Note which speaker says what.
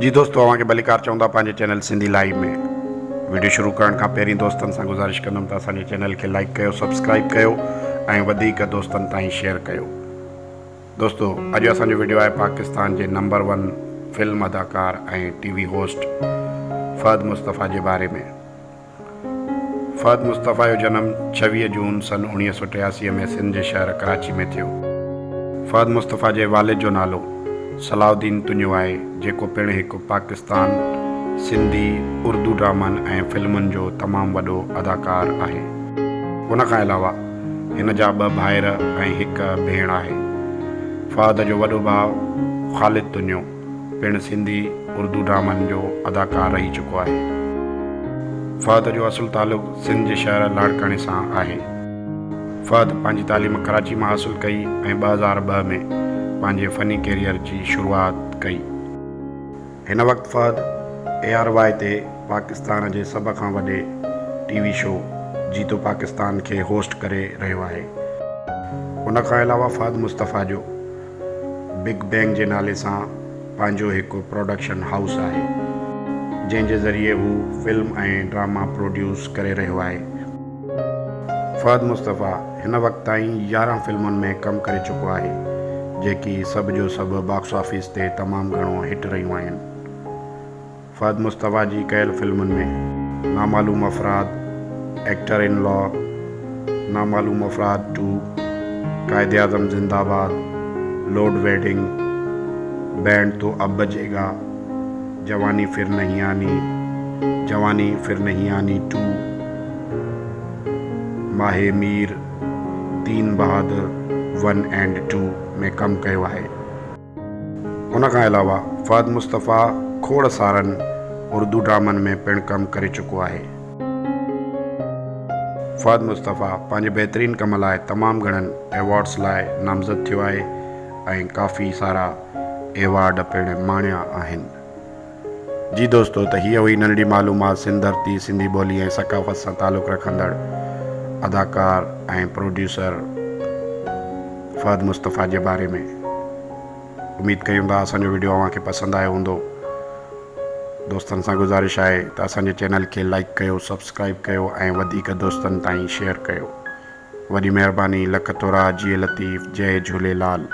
Speaker 1: جي دوستو اوهان کي ڀليڪار چئون ٿا پنهنجي چينل سنڌي لائيو ۾ وڊيو شروع ڪرڻ کان پهرين دوستن سان گذارش ڪندم ته اسان جي چينل کي لائيڪ ڪيو سبسڪرائيب ڪيو ۽ وڌيڪ دوستن تائين شيئر ڪيو دوستو اڄ اسان جو وڊيو آهي پاڪستان جي نمبر ون فلم اداڪار ۽ T V host Fahad Mustafa جي باري ۾ فهد مصطفيٰ جو جنم 26 جون سن 1983 ۾ سنڌ جي شهر ڪراچي ۾ ٿيو. فهد مصطفيٰ جي والد جو نالو صلاح الدين تنيو آهي، جيڪو پڻ هڪ پاڪستان، سنڌي، اردو ڊرامن ۽ فلمن جو تمام وڏو اداڪار آهي. ان کان علاوه هن جا ٻه ڀائر ۽ هڪ ڀيڻ آهي. فهد جو وڏو ڀاء خالد تنيو. پڻ سنڌي اردو ڊرامن جو اداڪار رهي چڪو آهي. فهد جو اصل تعلق سنڌ جي شهر لاڙڪاڻي سان آهي. فهد پنهنجي تعليم ڪراچي مان حاصل ڪئي ۽ 2002 ۾ پنهنجي فني ڪيريئر جي شروعات ڪئي. هن وقت فهد اي آر وائي تي پاڪستان جي سڀ کان وڏي ٽي وي شو جيتو پاڪستان کي هوسٽ ڪري رهيو آهي. ان کان علاوه فهد مصطفيٰ جو بگ بينگ جي نالي سان پنهنجو هڪ پروڊڪشن هائوس آهي، جنهن جي ذريعي هو فلم ۽ ڊراما پروڊيوس ڪري رهيو آهي. فهد مصطفيٰ هن وقت تائين 11 فلمن ۾ ڪم ڪري چڪو آهي، جيڪي سڀ جو سڀ باڪس آفيس تي تمام گهڻو هٽ رهيون آهن. فهد مصطفيٰ جي ڪيل فلمن ۾ نامعلوم افراد، ايڪٽر ان لا، نامعلوم افراد ٽو، قائداعظم زنده آباد، لوڊ ويڊنگ، بينڊ تو اب بجي گا، جواني ڦر نهين آني، جواني ڦر نهين آني ٽو، ماهي مير، تين بهادر ون اينڊ ٽو ۾ ڪم ڪيو آهي. ان کان علاوه فهد مصطفيٰ کوڙ سارن اردو ڊرامن ۾ پڻ ڪم ڪري چڪو آهي. فهد مصطفيٰ پنهنجي بهترين ڪم لاء تمام گهڻن ايوارڊز لاء نامزد ٿيو آهي ۽ ڪافي سارا ايوارڊ پڻ ماڻيا آهن. جي دوستو ته هيء هئي ننڍڙي معلومات سنڌ ڌرتي، سنڌي ٻولي ۽ ثقافت سان تعلق رکندڙ اداڪار ۽ پروڊيوسر فهد مصطفيٰ جي باري ۾. اميد ڪيون ٿا اسان جو وڊيو اوهان کي پسند آيو هوندو. دوستن سان گذارش آهي ته اسان جي چينل کي لائيڪ ڪيو، سبسڪرائيب ڪيو ۽ وڌيڪ دوستن تائين شيئر ڪيو. وڏي مهرباني لک ٿورا جيئي لطيف جئي جهوليلال.